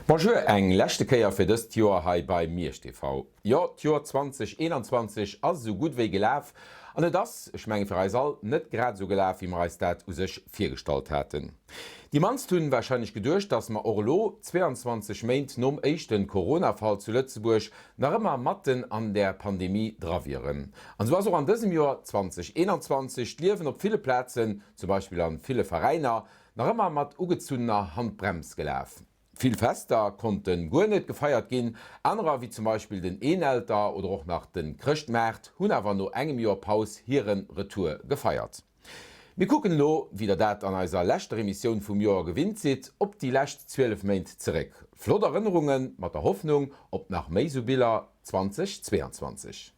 Bonjour eng leschte Kéier fir dëst Joer hei bei Miersch TV. Jo, d'Joer 2021 ass esou gutt wéi gelaf an et ass, ech menge fir eis all, net grad esou gelaf wéi mer eis dat u sech virgestallt haten. Déi mannst hunn warscheinlech geduecht, dass mer och elo, 22 Méint nom éischten Corona-Fall zu Lëtzebuerg, nach ëmmer matten an där Pandemie dra wieren. An esou ass och an dësem Joer 2021 d'Liewen op ville Plazen, zum Beispill an ville Veräiner, nach ëmmer mat ugezunnener Handbrems gelaf. Vill Fester konnte guer net gefeiert ginn, anerer wéi zum Beispill den Eenelter oder och nach de Chrëschtmaart hunn awer no engem Joer Paus hiren Retour gefeiert. Mir kucken elo, wéi der dat an eiser leschter Emissioun vum Joer gewinnt sidd, op déi lescht 12 Méint zeréck. Flott Erënnerunge mat der Hoffnung op nach méi sou Biller 2022.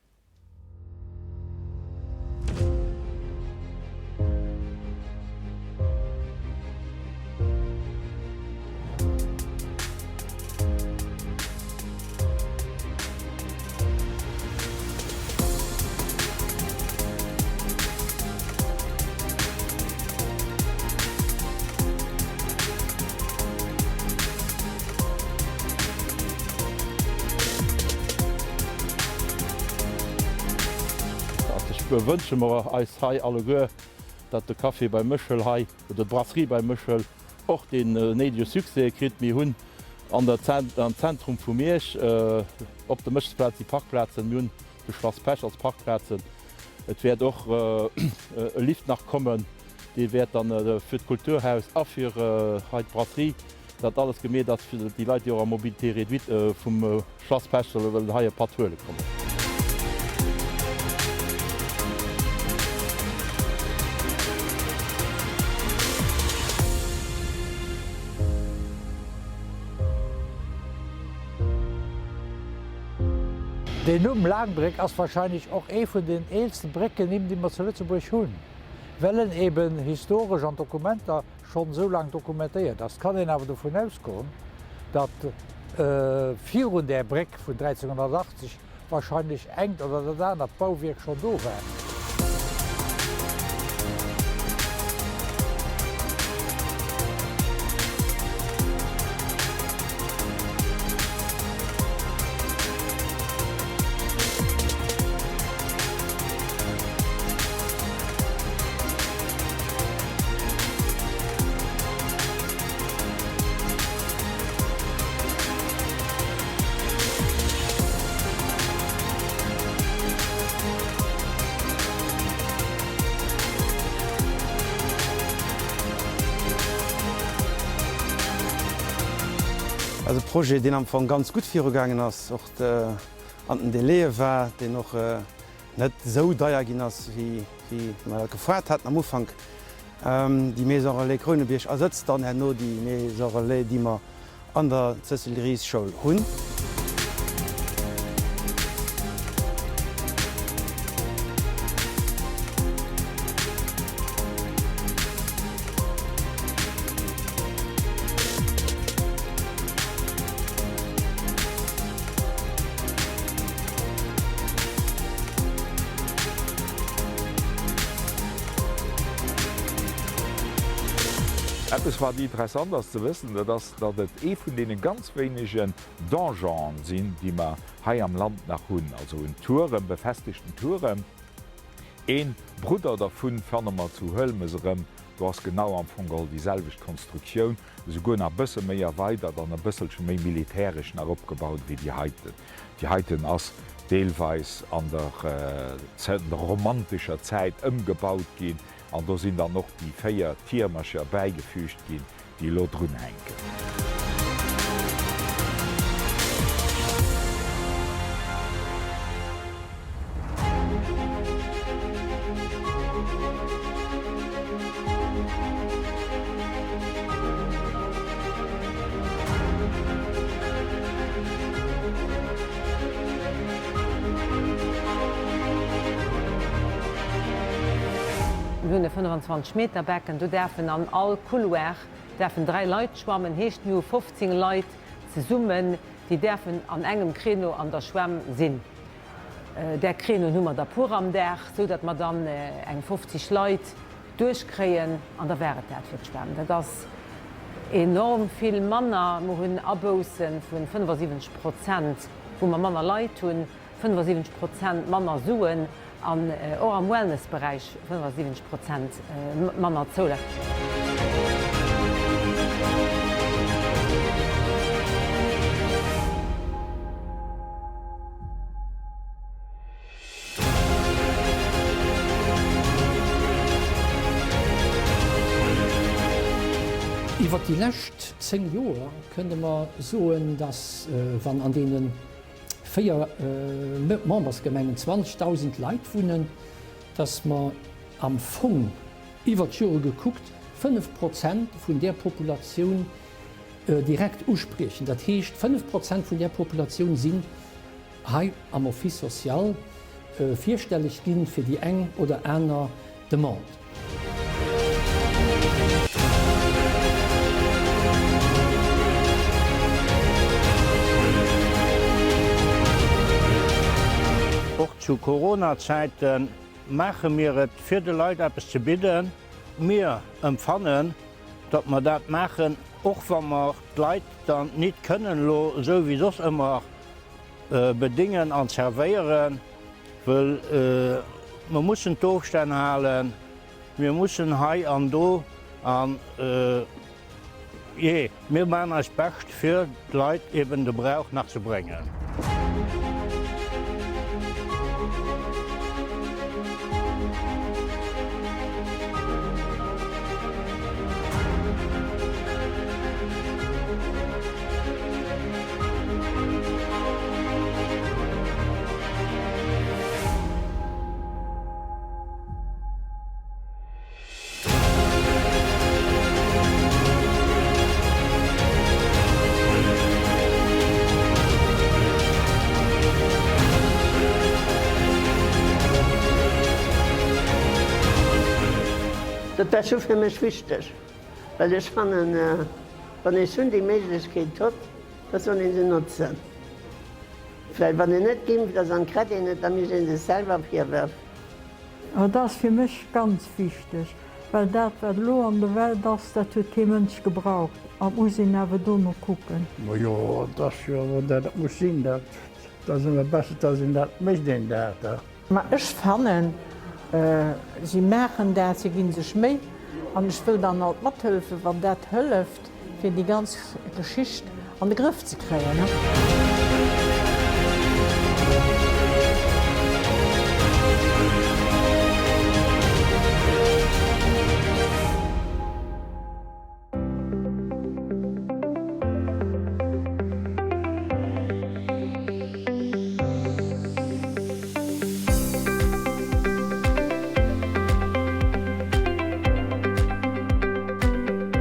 Ech wënsche mer eis hei alleguer, datt de Café beim Méchel hei, oder d'Brasserie beim Méchel och deen néidege Succès kritt. Mir hunn an der am Zentrum vu Miersch op der Méchelsplaz déi Parkplazen, mir hunn de Schlass Pesch als Parkplazen. Et wäert och e Lift nach kommen, dee wäert dann fir d'Kulturhaus a fir hei d'Brasserie, dat alles gemeet ass, fir déi Leit, déi och a Mobilité réduite vum Schlass Pesch solle wëllen hei e Patt huele kommen. Den Numm Laangbréck ass wahrscheinlech och ee vun den eelsten Bréckennimm, déi mer zu Lëtzebuerg hunn, well en eben historesch an Dokumenter schonn esou laang dokumentéiert ass. Et kann een awer dovun ausgoen, datt virun där Bréck vun 1380 wahrscheinlech engt oder dat anert Bauwierk schonn do war. Ass e Projet, deen am Fong ganz gutt virugaangen ass, och an den Délaië war, deen och net esou deier ginn ass, wéi mer dat gefoart haten am Ufank. Déi Maison Relais Krounebierg ersetzt dann herno déi Maison Relais, déi mer an der Cécile Ries Schoul hunn. Eppes wat interessant ass ze wëssen, dat ass, datt et ee vun deene ganz wéinegen Donjonen sinn, déi mer hei am Land nach hunn, also en Tuerem, befestegten Tuerem. Een Brudder dervun fanne mer zu Huelmes erëm, do ass genau am Fong geholl déi selwecht Konstruktioun, esouguer nach e bësse méi erweidert an e bësselche méi militäresch nach opgebaut wéi déi heiten. Déi heiten ass deelweis an der romantescher Zäit ëmgebaut ginn an do sinn dann och déi 4 Tiermercher bäigefügt ginn, déi elo drunhänken. Mir hunn e 25 Meter Becken, do däerfen an all Couloir däerfen 3 Leit schwammen, heescht mir hu 15 Leit zesummen, déi däerfen an engem Créneau an der Schwämm sinn. Där Créneauen hu mer der puer am Dag, sou datt mer dann eng 50 Leit duerchkréien an da war et dat fir d'Schwämm. Dat ass. Enorm vill manner. Mer hunn Abousse vu 75 Prozent, wou mer manner Leit hunn, 75 Prozent manner Suen an och am Wellnessberäich 75 Prozent manner Zoulaf. Iwwer déi lescht 10 Joer kënne mer soen, dass, wann an deene 4 Membersgemengen 20.000 Leit wunnen, dass mer am Fong iwwer d'Jore gekuckt 5 Prozent vun där Populatioun direkt uspriechen. Dat heescht, 5 Prozent vun där Populatioun sinn hei am Office social virstelleg ginn fir déi eng oder aner Demande. Och zu Corona-Zäite maache mir et, fir de Leit eppes ze bidden. Mir empfannen, datt mer dat maachen, och wa mer d'Leit dann nit kënnen elo esou wéi soss ëmmer bedéngen an zerwéieren, wëll mer mussen d'Ofstänn halen, mir mussen hei an do an, jee, mir maachen eist Bescht fir d'Leit eben de Brauch nach ze bréngen. Dat ass jo fir mech wichteg, well ech fannen, wann ee schonn déi Méiglechkeet huet, da soll ee se notzen. Well wann een net geimpft ass an kret een et, da mécht ee sech selwer Virwërf. Dat ass fir mech ganz wichteg, well dat wat elo an der Welt ass, dat huet kee Mënsch gebraucht an et muss een awer dono kucken. Majo, et ass jo awer dat et muss sinn, dat ass ëmmer besser, dass een dat mécht, een dat. Ma ech fannen, si maachen dat, si gi sech Méi an ech wëll dann alt mathëllefen, wann dat hëlleft, fir déi ganz Geschicht an de Grëff ze kréien.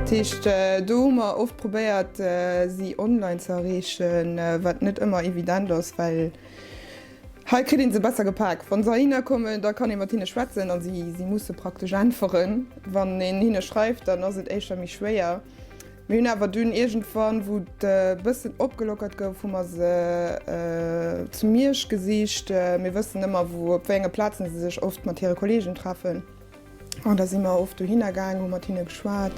Dat heescht, do hu mer oft probéiert, si online ze erreechen, wat net ëmmer evident ass, well hei kritt ee se besser gepak. Wa se heihinner kommen, da kann ee mat hinne schwätzen a si musse praktesch äntweren. Wann een hinne schreift, dann ass et éischter méi schwéier. Mir hunn awer dunn iergendwann, wou et e bëssen opgelockert gouf, hu mer se zu Miersch gesicht. Mir wëssen ëmmer, wou, op wéi enge Plazen se sech oft mat hire Kolleegen treffen. An da si mer oft dohinner gaang, hu mat hinne geschwat.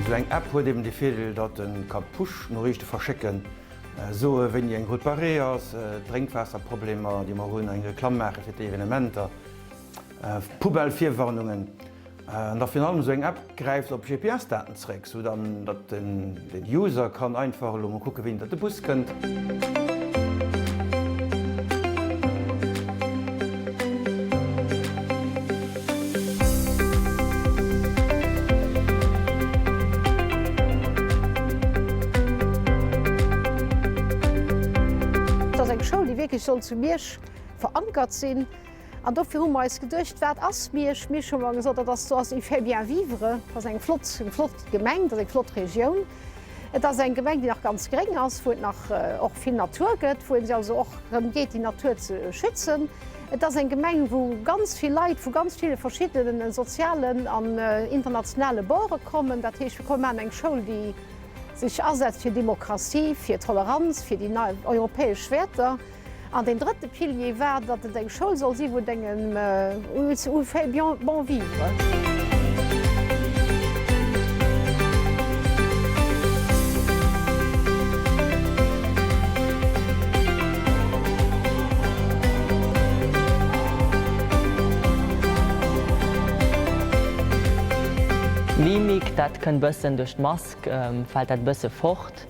Esou eng App huet eben de Virdeel, datt e ka Push-Noriichte verschécken, soe wéini eng Route barrée ass, Drénkwaasserproblemer déi mer hunn, eng Reklamm maache fir d'Evenementer, Poubelle-Virwarnungen. An da virun allem esou eng App gräift op GPS-Daten zeréck, sou dann datt den User kann einfach elo mol kucke wéini datt de Bus kënnt. Et ass eng Schoul, déi wierklech soll zu Miersch verankert sinn. An dofir hu mer eis geduecht, wat ass Miersch? Miersch hu mer gesot, dat ass, do ass il fait bien vivre, dat ass eng flott, eng flott Gemeng, dat ass eng flott Regioun. Et ass eng Gemeng, déi nach ganz gréng ass, wou et nach och vill Natur gëtt, wou et also och drëm geet, déi Natur ze schützen. Et ass eng Gemeng, wou ganz vill Leit vu ganz ville verschiddene sozialen an internationale Borde kommen. Dat heescht, mir maachen eng Schoul, déi sech asetzt fir Demokratie, fir Toleranz, fir déi nei europäesch Wäerter. An deen drëtte Pilier war, datt et eng Schoul soll sinn, wou et engem où il fait bien bon vivre. Mimik, dat kënnt bëssen duerch d'Mask, fält dat bësse fort.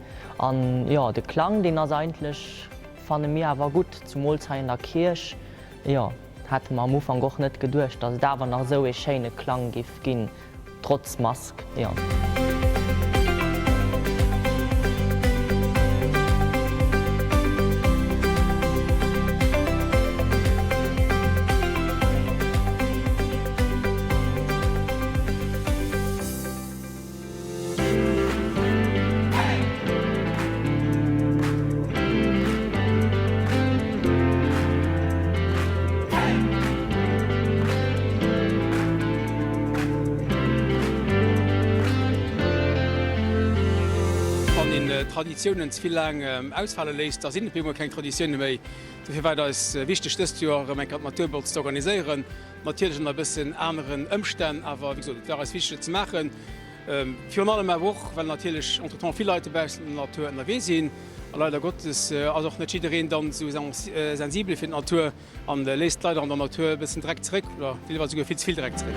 An jo, de Klang, deen ass eigentlech, fanne mir awer gutt, zumools hei an der Kierch. Jo, hate mer am Ufank och net geduecht, datt et awer nach esou ee schéine Klang giff ginn. Trotz Mask, jo. Wann een Traditiounen ze vill laang ausfale léisst, da sinn et bemol keng Traditioune méi. Dofir war et eis wichteg dëst Joer erëm eng Kéier d'Naturbolz ze organiséieren. Natierlech ënner e bëssen aneren Ëmstänn, awer wéi gesot, et war eis wichteg et ze maachen. Virun allem awer och, well natierlech entretemps vill Leit dobaussen an der Natur ënnerwee sinn. A leider Gottes ass och net jiddereen dann esou sensibel fir d'Natur an léisst leider an der Natur e bëssen Dreck zeréck oder deelweis esouguer vill ze vill Dreck zeréck.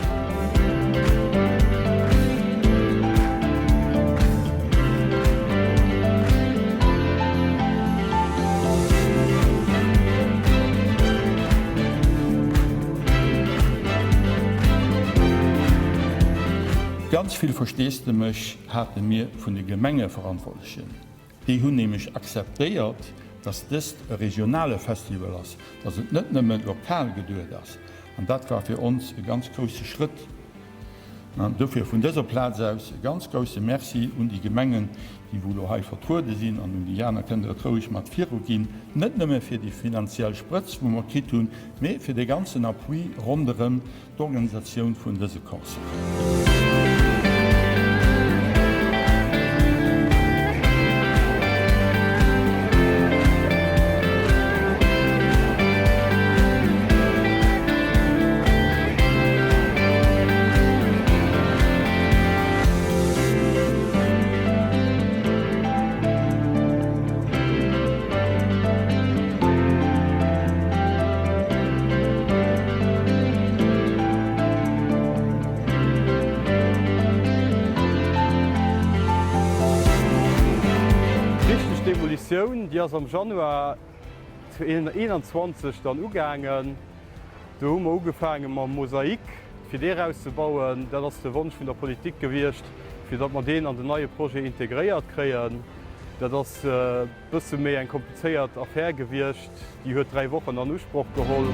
Ganz vill Versteesdemech hate mir vun de Gemengeverantwortlechen. Déi hunn nämlech akzeptéiert, dass dëst e regionale Festival ass, dass et net nëmme lokal geduet ass. An dat war fir ons e ganz grousse Schrëtt. Dofir vun dëser Plaz aus e ganz grousse Merci un déi Gemengen, déi wou elo hei vertruede sinn, an un déi aner kënnt Der et roueg mat viruginn, net nëmme fir déi finanziell Sprëtz, wou mer kritt hunn, mee fir dee ganzen Appui ronderëm d'Organisatioun vun dëse Concert. D'richteg Demolitioun, déi ass am Januar 2021 dann ugaangen. Do hu mer ugefaange mam Mosaik, fir dee erauszebauen. Dat ass de Wonsch vun der Politik gewiescht, fir datt mer deen an den neie Projet integréiert kréien. Dat ass e bësse méi eng komplizéiert Affär gewiescht. Déi huet 3 Wochen an Usproch geholl.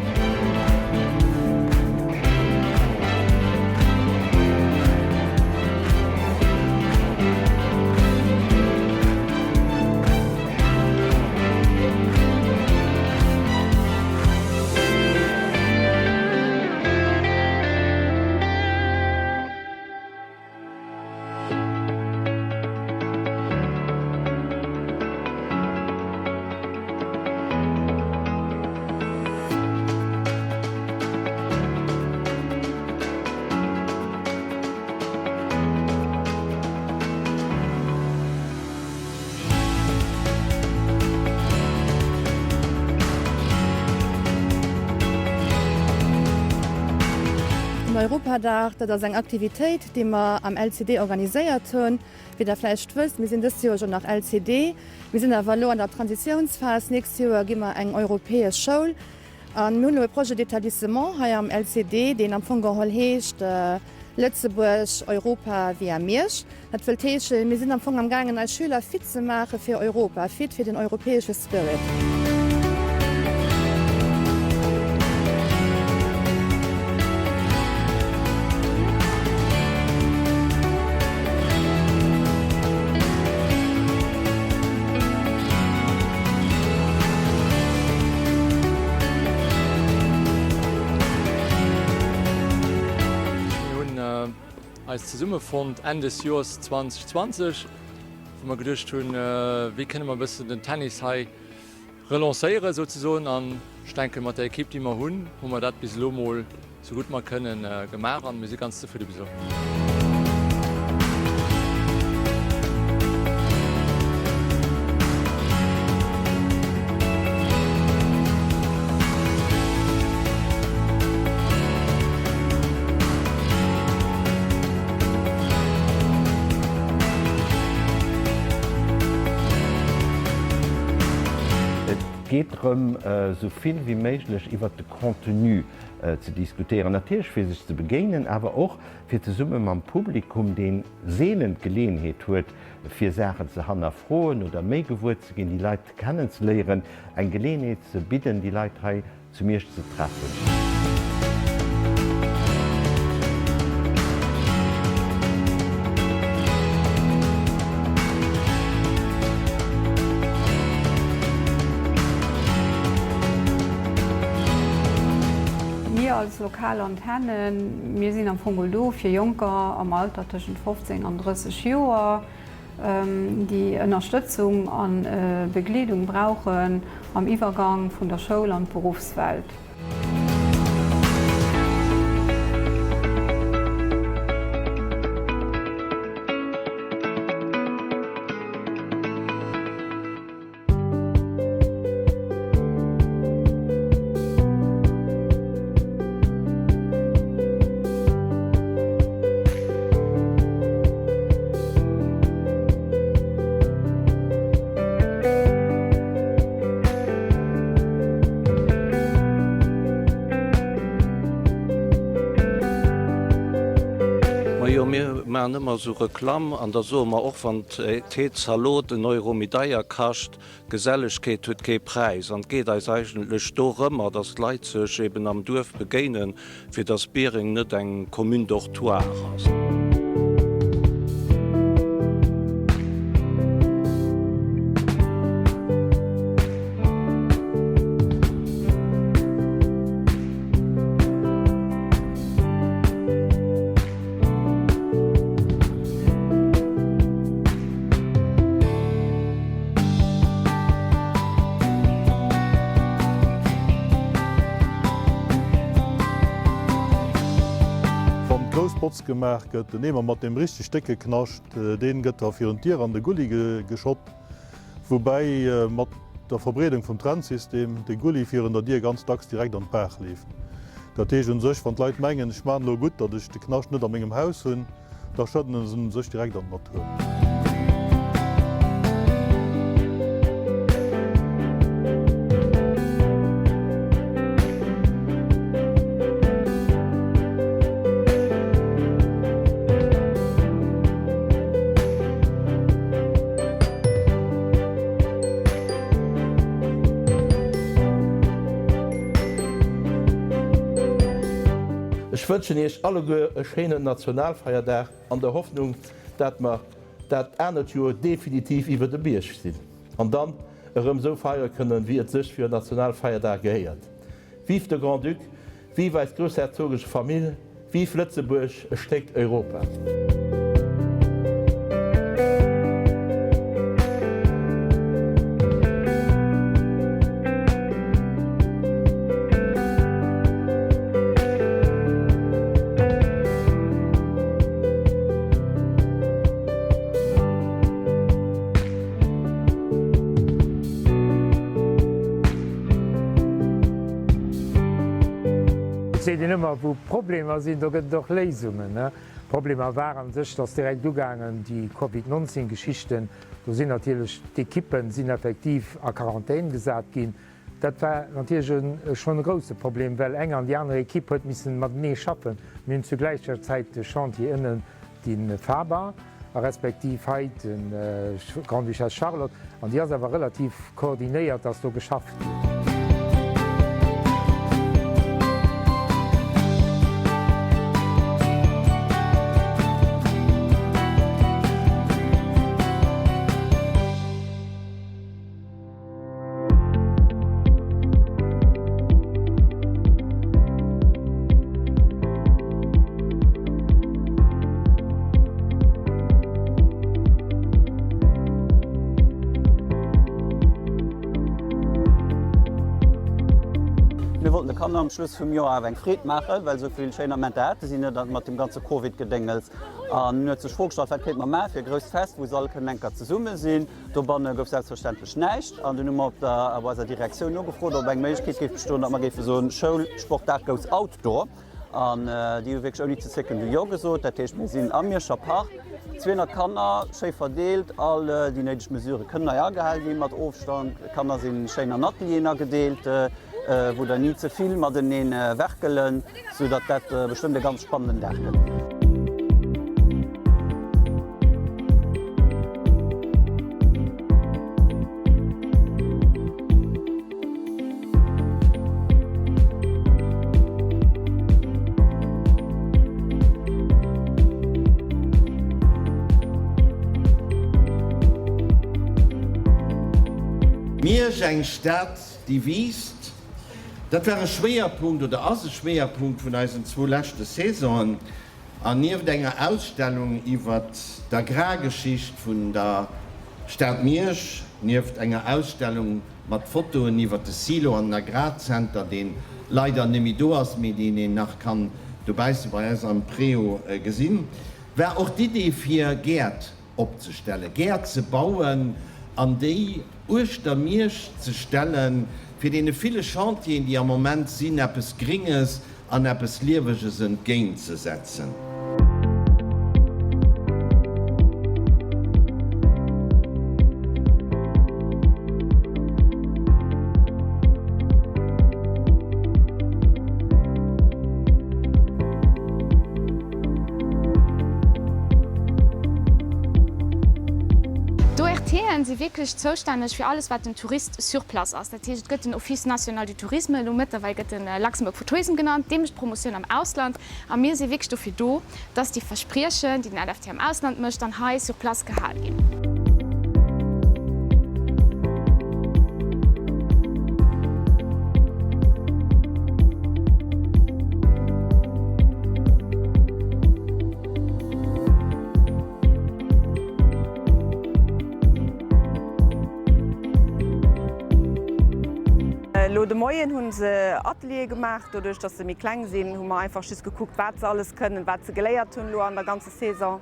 Den Europadag, dat ass eng Aktivitéit, déi mer am LCD organiséiert hunn. Wéi der vläicht wësst, mir sinn dëst Joer jo nach LCD, mir sinn awer elo an der Transitiounsphas. Nächst Joer gi mer eng europäesch Schoul. A mir hunn elo e Projet d'établissement hei am LCD, deen am Fong geholl heescht Lëtzebuerg, Europa via Miersch. Dat wëllt heeschen, mir sinn am Fong am gaangen eis Schüler fit ze maache fir Europa, fit fir den europäesche Spirit. eis zesummefonnt Enn des Joers 2020, wou mer geduecht hunn, wéi kënne mer e bëssen den Tennis hei relancéieren souzesoen. An ech denken, mat der Ekipp, déi mer hunn, hu mer dat bis elo mol sou gutt mer kënnen gemaach an mir si ganz zefridde bis elo. Et geet drëm, esou vill wéi méiglech iwwert de Contenu ze diskutéieren. Natierlech fir sech ze begéinen, awer och fir zesumme mam Publikum, dee seelen d'Geleeënheet huet, fir Saachen ze hannerfroen oder méi gewuer ze ginn, déi Leit kennenzeléieren, eng Geleeënheet ze bidden, déi Leit hei zu Miersch ze treffen. Mir als lokal Antennen, mir sinn am Fong geholl do fir Jonker am Alter tëschent 15 an 30 Joer, déi Ënnerstëtzung a Begleedung brauchen am Iwwergang vun der Schoul an d'Beruffswelt. Majo, mir maachen ëmmer esou Reklamm an da soe mer och, wann d'Heetzalot en Euro méi deier kascht, Gesellegkeet huet kee Präis an et geet eis eigentlech dorëmmer, dass d'Leit sech eben am Duerf begéinen, fir dass Biereng net eng Commune dortoir ass. Wann d'grouss Botz gemaach gëtt, den Eemer mat deem richteg décke Knascht, deen gëtt da virun d'Dier an de Gulli geschott, woubäi mat der Verbreedung vum Trennsystem de Gulli virun der Dier ganz dacks direkt an d'Baach leeft. Dat heescht un sech, wann d'Leit mengen, ech maan elo gutt, datt ech de Knascht net a mengem Haus hunn, da schëdden se en sech direkt an d'Natur. Ech wënschen Iech alleguer e schéinen Nationalfeierdag an der Hoffnung, dat mer dat anert Joer definitiv iwwer de Bierg sinn an dann erëm esou feiere kënnen, wéi et sech fir en Nationalfeierdag gehéiert. Vive de Grand-Duc, vive eis groussherzogesch Famill, vive Lëtzebuerg, e Stéck Europa! Et seet een ëmmer, wou Problemer sinn, do gëtt et och Léisungen. Problemer waren sech, et ass direkt ugaangen, déi Covid 19 Geschichten, do sinn natierlech d'Ekippen sinn effektiv a Quarantän gesat ginn. Dat war natierlech e schonn e grousse Problem, well eng an déi aner Ekipp huet missen matenee schaffen. Mir hunn zu gläicher Zäit de Chantier ënnen, de Faber, a respektiv hei de Grande-Duchesse Charlotte, an déi ass awer relativ koordinéiert, ass do geschafft ginn. Mir wollten de Kanner am Schluss vum Joer awer eng Freed maachen, well esou vill schéin Amenter hate si net mat dem ganze Covid-Gedéngels. An hunn huet sech d'Fro gestallt, wat kéinte mer maachen fir e grousst Fest, wou se all kënnen eng Kéier zesumme sinn. Dobanne gouf selbstverständlech näischt. An dunn hu mer op der, op eiser Direktioun nogefrot, ob eng Méiglechkeet géif bestoen, datt mer géife soen, Schoul, Sportdag goes outdoor. An déi hu wierklech ouni ze zécken du Jo gesot. Dat heescht, mir sinn am Mierscher Park, 200 Kanner, schéi verdeelt, all déi néideg Mesurë kënnen hei agehal ginn, mat Ofstand. D'Kanner si schéin an Atelieren agedeelt, wou der ni ze vill matenee werkelen, sou datt dat bestëmmt e ganz spannenden Dag gëtt. Miersch, eng Stad, déi wiisst, dat war e Schwéierpunkt oder ass e Schwéierpunkt vun eisen zwou leschte Saisonen. An nieft enger Ausstellung iwwer d'Agrargeschicht vun der Stad Miersch, nieft enger Ausstellung mat Fotoen iwwer de Silo an den Agrarzenter, deen leider nemmi do ass, mee deen een nach kann dobausse bei eis am Préau gesinn, war och d'Idee fir Gäert opzestellen, Gäert ze bauen an déi uechter Miersch ze stellen, fir deene ville Chantieren, déi am Moment sinn, eppes Gringes an eppes Lieweges entgéintzesetzen. D'ORTen si wierklech zoustänneg fir alles wat den Tourist sur place ass. Dat heescht et gëtt den Office national du tourisme, elo mëttlerweil gëtt en Luxembourg for Tourism genannt, dee mécht d'Promotioun am Ausland a mir si wierklech dofir do, dass déi Verspriechen, déi den LFT am Ausland mécht, dann hei sur place gehal ginn. Elo de Moien hu se Ateliere gemaach. Doduerch datt se méi kleng sinn, hu mer einfach just gekuckt, wat se alles kënnen, wat se geléiert hunn elo an der ganzer Saison.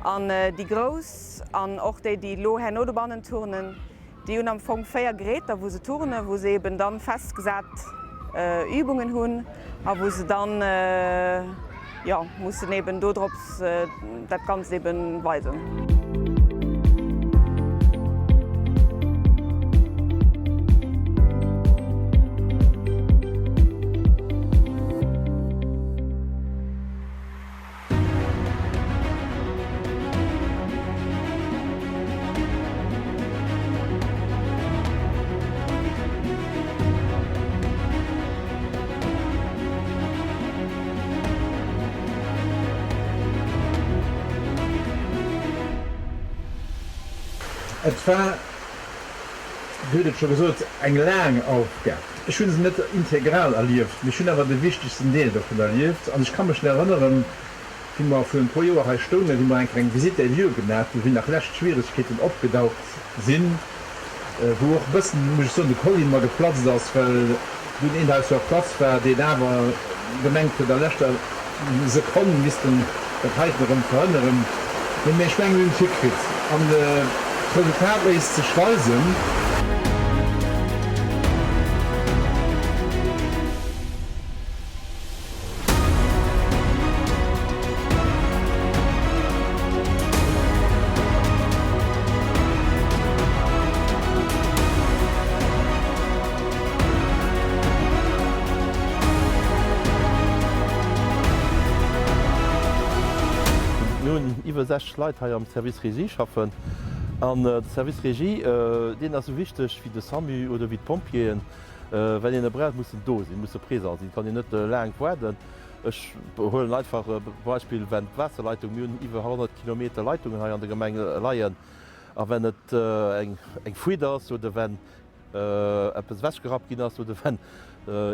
An déi Grouss an och déi, déi elo herno dobannen turnen, déi hunn am Fong 4 Geräter, wou se turnen, wou se eben dann festgesat Übungen hunn a wou se dann, jo, mussen eben dodrops dat Ganzt eben weisen. Et war, Dir hutt et scho gesot, eng laang Aufgab. Ech hu se net integral erlieft, mee ech hunn awer de wichtegsten Deel dovun erlieft. An ech ka mech nach erënneren, wéi mer virun e puer Joer hei stoungen, wéi mer eng kleng Visite des lieux gemaach hunn, wéi nach lescht Schwieregkeeten opgedaucht sinn, wou och e bëssen, muss ech soen, de Kolli mer geplatzt ass, well dunn een hei sur place war, deen awer gemengt huet, a leschter Sekonn misst en dat heiten erëm verhënneren. Mee ech mengen, mir hunn et hikritt an d'Resultat léisst sech weisen. Mir hunn iwwer 60 Leit hei am Service Régie schaffen. An de Service Régie, deen ass esou wichteg wéi de SAMU oder wéi d'Pompjeeën. Well een e braucht, muss en do sinn, muss e présent sinn, kann een net laang waarden. Ech huelen einfach e Beispill, Wenn d'Waasserleitung, mir hunn iwwer 100 Kilometer Leitungen hei an der Gemeng leien, a wenn et eng Fuite ass oder wenn eppes ewechgerappt ginn ass oder wenn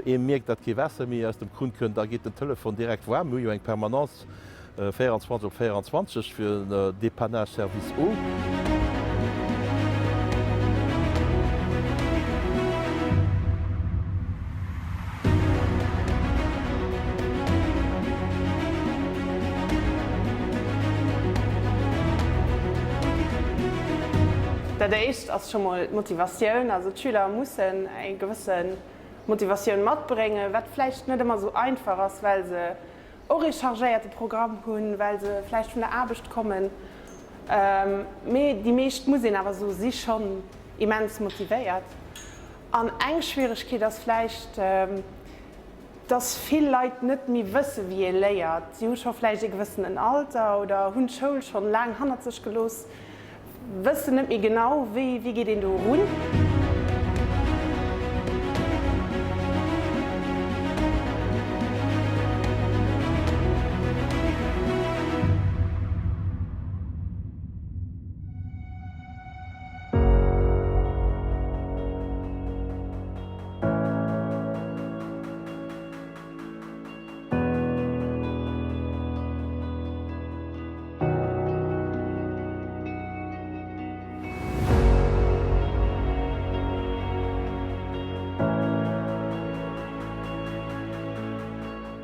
ee mierkt, datt kee Waasser méi aus dem Krunn kënnt, da geet den Telefon direkt waarm. Mir hu jo eng Permanence 24 op 24 fir en Dépannage Service Eau. Dat éischt ass scho mol d'Motivatioun. Also d'Schüler mussen eng gewësse Motivatioun matbréngen, wat vläicht net ëmmer esou einfach ass, well se och ee chargéierte Programm hunn, well se vläicht vun der Aarbecht kommen. Mee déi meescht, muss een awer soen, si schonn immens motivéiert. An eng Schwieregkeet ass vläicht, dass vill Leit net méi wësse wéi ee léiert. Si hu scho vläicht ee gewëssenen Alter oder hunn d'Schoul schonn laang hannert sech gelooss, wëssen net méi genau wéi wéi geet een do erun.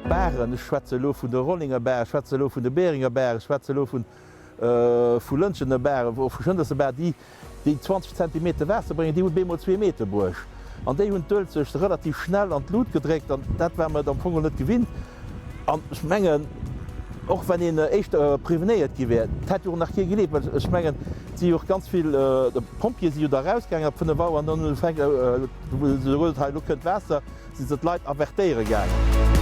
Baren, ech schwätze elo vun de Rollinger Bar, ech schwätze elo vun de Beringer Bar, ech schwätze elo vu Lëntgener Bar, vu Schënderser Bar, déi déi 20 Zentimeter Waasser bréngen, déi hunn bemol zwee Meter bruecht. An déi hunn d'Uelzecht relativ schnell an d'Lut gedréckt an dat war mer et am Fong och net gewinnt. An ech mengen, och wann een éischter prevenéiert gi wär, et hätt jo och nach kee gleeft, well ech mengen, et si jo och ganz vill Pompjeeë si jo da erausgaangen ab 5 Auer an dann hunn se gesot, hei elo kënnt d'Waasser. Si se d'Leit avertéiere gaangen.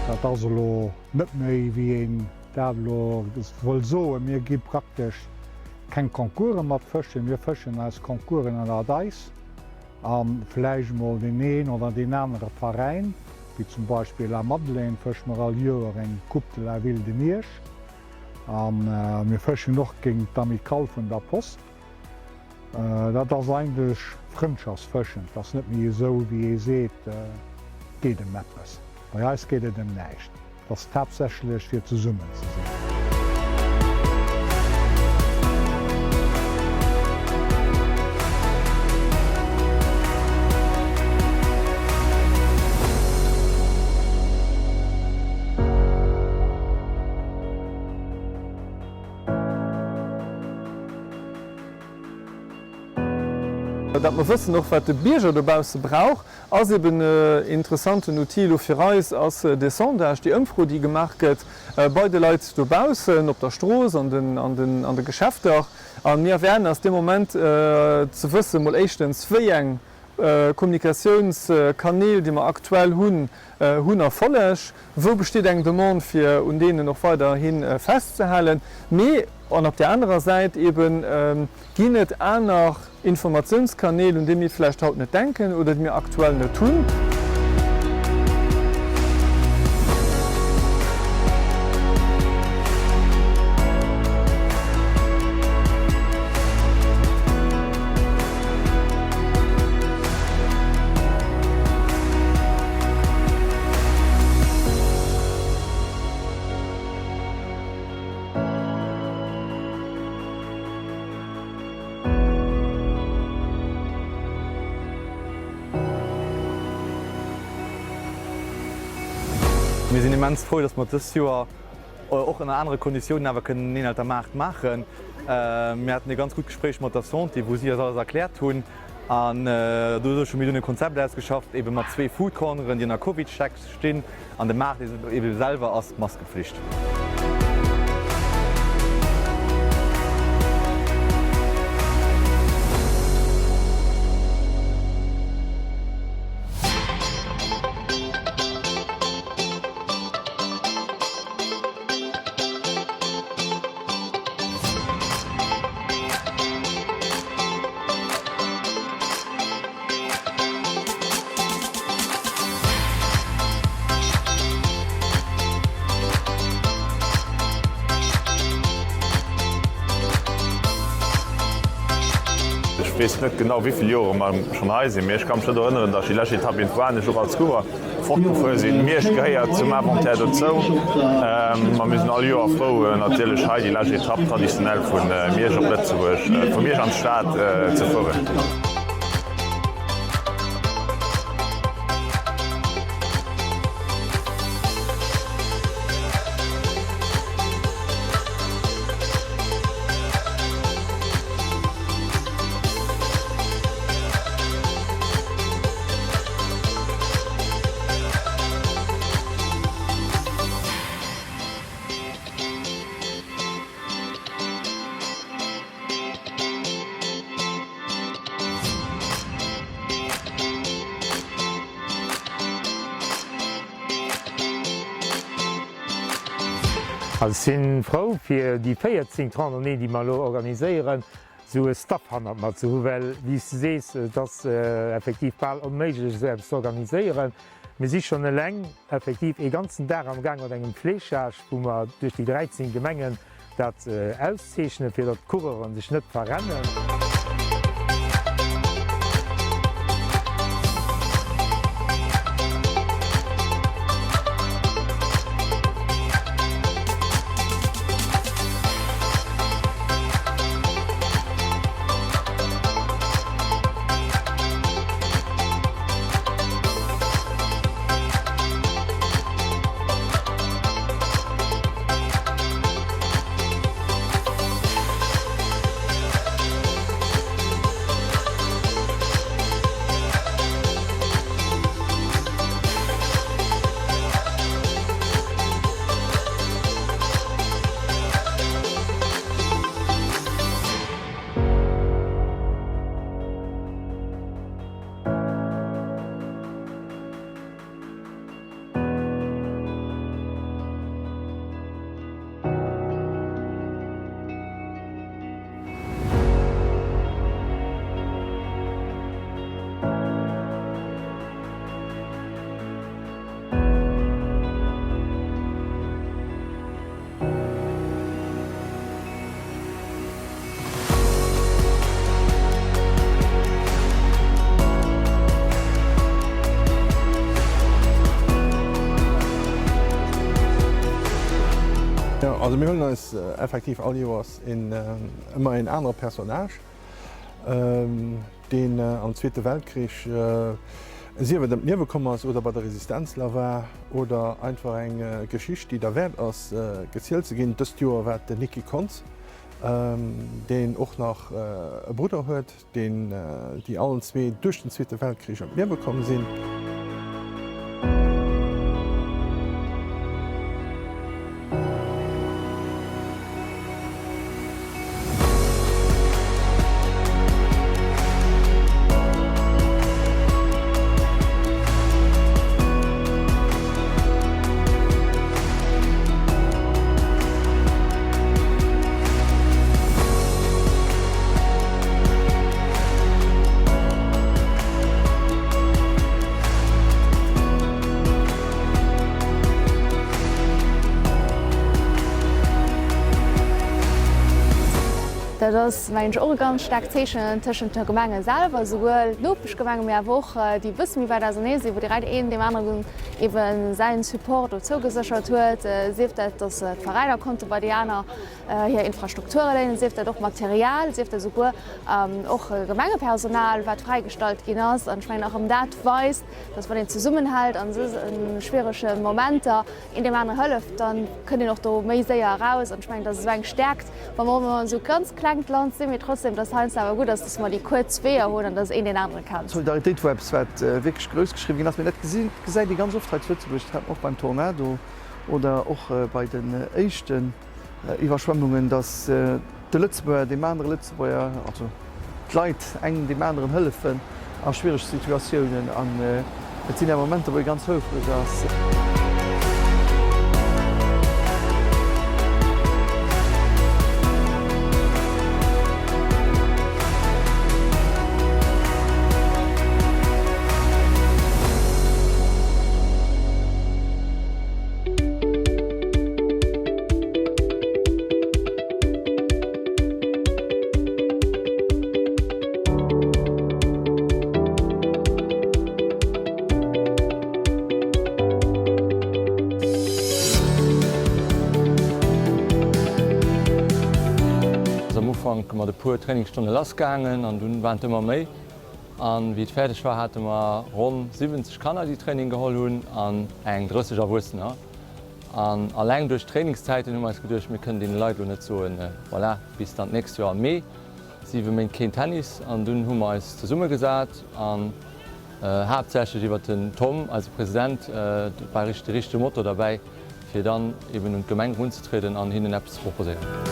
Dat ass elo net méi, wéi een dat elo wëll soen. Mir gi praktesch keng Concourse mat fëschen. Mir fëschen eis Concoursen ënnert eis. A vläicht mol deen een oder deen anere Veräin, wéi zum Beispill La Madeleine fësche mer all Joer eng Coupe de la Ville de Miersch. A mir fëschen och géint d'Amicale vun der Post. Dat ass eigentlech Frëndschaftsfëschen. Et ass net méi esou, wéi ee seet, et geet ëm eppes. Bei eis geet et ëm näischt. Et ass haaptsächlech fir zesummen ze sinn. Datt mer wëssen och, wat de Bierger dobausse brauch, ass eben e interessanten Outil elo fir eis, ass dee Sondage, déi Ëmfro, déi gemaach gëtt bei de Leit dobaussen, op der Strooss, an de Geschäfter. A mir erwaarden eis dee Moment ze wëssen, mol éischtens, wéi eng Kommunikatiounskanäl, déi mer aktuell hunn, hunn Erfolleg, wou besteet eng Demande, fir un deenen och weiderhi festzehalen, mee, an op där anerer Säit eben, ginn et aner Informatiounskanäl, un déi mir vläicht haut net denken oder déi mir aktuell net hunn. Mir sinn immens frou, dass mer dëst Joer och ënner anere Konditiounen awer kënnen en Eenelter Maart maachen. Mir haten e ganz gutt Gespréich mat der Santé, wou si eis alles erkläert hunn. An doduerch hu mir dunn e Konzept ausgeschafft, ebe mat zwee Food Corneren, déi ënner CovidCheck stinn. An de Maart ebe selwer ass Maskepflicht. Ech weess net genau wéi vill Jore mer schonn hei sinn, mee ech ka mech net erënneren, datt ech déi lescht Etapp iergendwou anescht och als Coureur fortgefuer sinn. Miersch gehéiert zum Inventaire dozou. Ma mir sinn all Joer frou natierlech hei déi lescht Etapp traditionell vu Miersch op Lëtzebuerg, vu Miersch an d'Stad ze fueren. Also ech sinn frou fir déi 14 Randonnée déi mer elo organiséieren. Esou e Staff hannert mer ze hu well, wéi s de sees, et ass effektiv bal onméiglech esou eppes ze organiséieren. Mir si schonn eleng effektiv ee ganzen Dag am Gaang mat engem Fléchage, wou mer duerch déi 13 Gemengen dat auszeechnen, fir datt d'Coureuren sech net verrennen. Also mir huelen eis effektiv all Joers een, ëmmer een anere Personnage. deen am Zweete Weltkrich sief et ëm d'Liewe komm ass oder bei der Resistenzler war oder einfach eng Geschicht, déi derwäert ass gezielt ze ginn. Dëst Joer war et den Niki Kontz, deen och nach e Brudder huet, deen, déi allen zwee duerch den Zweete Weltkrich ëm d'Liewe komm sinn. Dat ass, mengen ech, och e ganz staarkt Zeechen tëschent de Gemenge selwer, souwuel d'Nopeschgemengen, mee awer och déi e bësse méi wäit ausernee sinn, wou direkt een deem aneren eebe säin Support do zougeséchert huet, sief dat, datt d'Veräiner konnte bei déi aner hir Infrastrukture léinen, sief dat och Material, sief dat esouguer och Gemengepersonal, wat fräigestallt ginn ass. An ech mengen, och erëm dat weist, dass wann een zesummenhält an esou schwierege Momenter een deem anere hëlleft, da kënnt een och do méi séier eraus. An ech mengen, dat ass esou eng Stärkt, wa mer och ëmmer esou ganz klengt Land sinn, mee trotzdem, dass heiansdo awer gutt ass, dass mer déi kuerz Weeër hunn an dass een deen anere kennt. Solidaritéit wor eppes, wat wierklech grouss geschriwwen ginn ass, mee dat gesäit ee ganz oft hei zu Lëtzebuerg, dat hat mer och beim Tornado oder och bei den éischten Iwwerschwemmungen, dass de Lëtzebuerger deem anere Lëtzebuerger, also d'Leit engem deem aneren hëllefen a schwierege Situatiounen. An et sinn awer Momenter, wou ee ganz houfreg ass. am Ufank mat e puer Trainingsstonne lass gaangen an dunn waren et ëmmer méi. An wéi et fäerdeg war, hate mer ronn 70 Kanner, déi Training geholl hunn an eng 30 Erwuessener. An alleng duerch d'Trainingszäiten hu mer eis geduecht, mir kënnen deene Leit elo net soen, voilà, bis dann d'nächst Joer am Mee, 7 Méint keen Tennis. An dunn hu mer eis zesummegesat an haaptsächlech iwwert den Tom, eise President, war de richtege Motor derbäi, fir dann eben un d'Gemeng erunzetrieden an hinnen eppes ze proposéieren.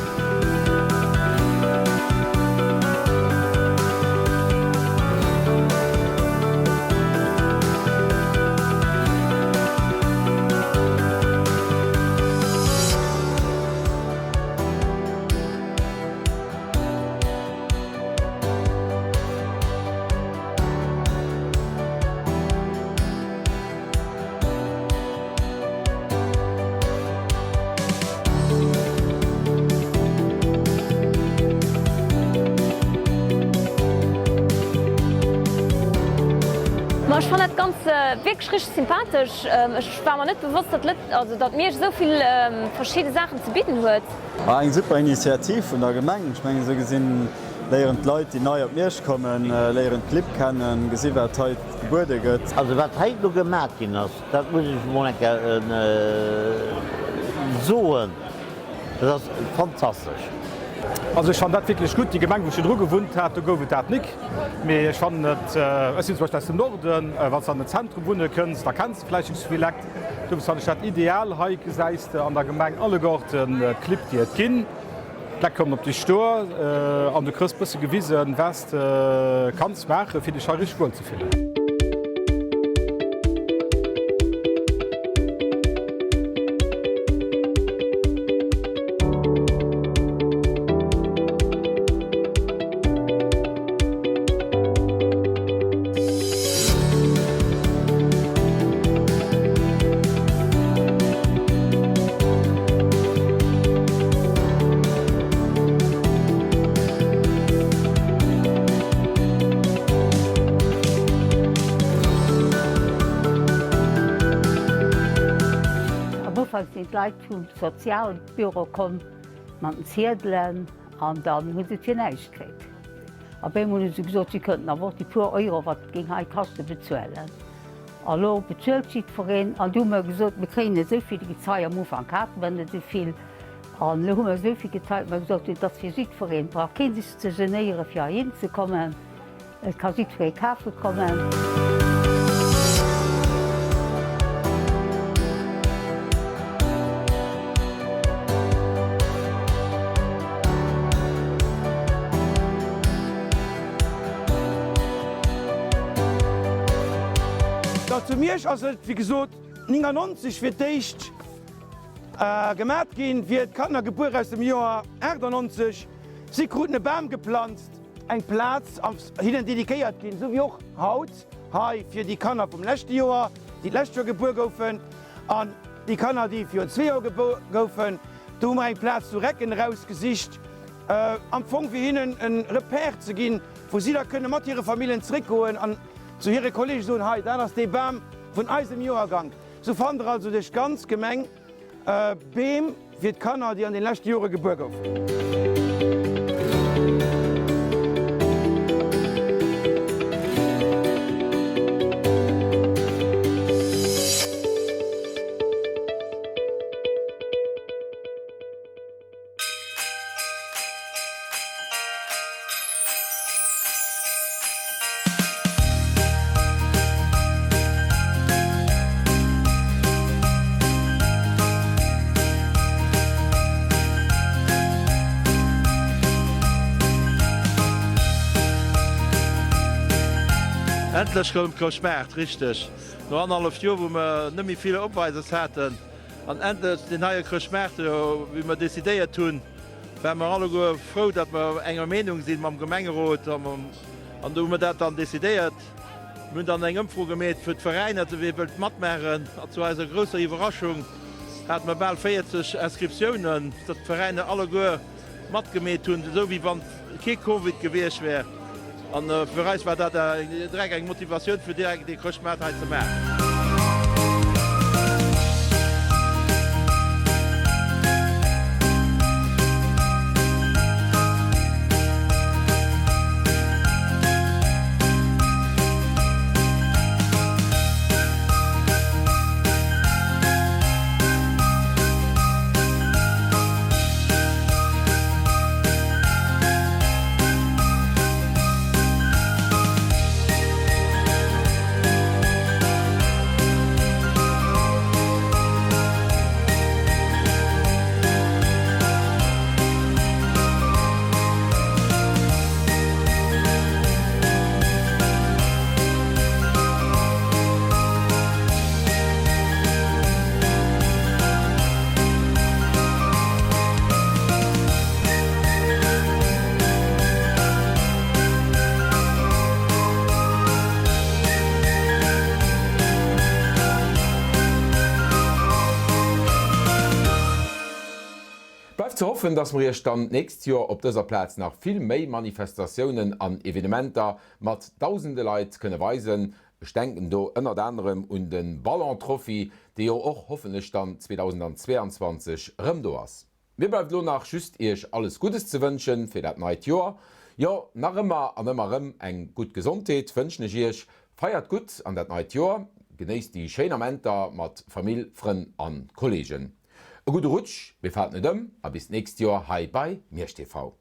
Ma ech fannen dat ganz wierklech richteg sympathesch. Ech war mer net bewosst, datt Lët, also datt Miersch esou vill verschidde Saachen ze bidden huet. Ah, eng super Initiativ vun der Gemeng. Ech mengen, esou gesinn léieren d'Leit, déi nei op Miersch kommen, léieren d'Clibb kennen, gesi wat hei gebuede gëtt. Also wat hei elo gemaach ginn ass, dat muss ech emol eng Kéier soen, dat ass fantastesch. Also ech fannen dat wierklech gutt. Déi Gemeng wou ech virdru gewunnt hat, do gouf et dat nik. Mee ech fannen et, ech sinn zum Beispill aus dem Norden, wann s de an den Zentrum wunne kënns, da kenns de vläicht net esou vill Lekt. Dofir fannen ech dat ideal. Hei gesäis de an der Gemeng alleguerten d'Clibb déi et ginn. D'Lekt kommen op dech duer an du krëss bësse gewisen, wat s de kanns maachen, fir dech hei richteg wuel ze fillen. Am Ufank sinn d'Leit vum Sozialbüro komm mat den Ziedelen an dann hu se et fir näischt kritt. Op eemol hu se gesot, si könnten awer och déi puer Euro, wat et géing hei kaschten, bezuelen. A lo bezuelt jiddwereen. An du hu mer gesot, mir kréien esou vill Gezei, am Ufank hate mer net esou vill, an elo hu mer esou vill Gezei, datt mer gesot hunn, et ass fir jiddwereen, et brauch kee sech ze genéieren, fir heihin ze kommen, et ka jiddweree kafe kommen. Da zu Miersch ass et, wéi gesot, 99 fir d'éischt gemat ginn, fir d'Kanner gebuer aus dem Joer 98. Si kruten e Bam geplanzt, eng Plaz ass hinnen dediquéiert ginn, esou wéi och haut hei fir déi Kanner vum leschte Joer, déi d'lescht Joer gebuer goufen, an déi Kanner, déi virun zwee Joer gebuer goufen. Do hu mer eng Plaz zu Recken erausgesicht, am Fong fir hinnen e Repère ze ginn, wou si da kënne mat hire Familljen zréckgoen an zu hire Kollege soen, hei dat ass dee Bam vun eisem Joergank. Sou fannt der also duerch d'ganz Gemeng Beem fir d'Kanner, déi an den leschte Jore gebuer goufen. Endlech rëm Chrëschtmaart, richteg. No annerhallef Joer, wou mer net méi vill Opweises haten. An endlech deen heie Chrëschtmaart, wéi mer decidéiert hunn, ware mer alleguer frou, datt mer enger Meenung sinn mam Gemengerot. An do hu mer dat dann decidéiert. Mir hunn dann eng Ëmfro gemeet fir d'Veräiner, wie wëllt matmaachen. A zu eiser grousser Iwwerraschung hate mer bal 40 Inscriptiounen, datt d'Veräiner alleguer matgemeet hunn, esou wéi wann kee Covid gewiescht wär. An fir eis war dat direkt eng Motivatioun fir direkt dee Chrëschtmaart hei ze maachen. Bleift ze hoffen, dass mer Iech dann d'nächst Joer op dëser Plaz nach vill méi Manifestatiounen an Evenementer mat dausende Leit kënne weisen. Ech denken do ënnert anerem un de Ballon Trophy, dee jo och hoffentlech dann 2022 erëm do ass. Mir bleift elo nach just Iech alles Guddes ze wënschen fir dat neit Joer. Jo, nach ëmmer an ëmmer erëm eng gutt Gesondheet wënschen ech Iech. Feiert gutt an dat neit Joer, genéisst déi schéin Amenter mat Famill, Frënn an Kollegen. E gudde Rutsch, mir faalt net ëm a bis d'nächst Joer hei bei Miersch TV.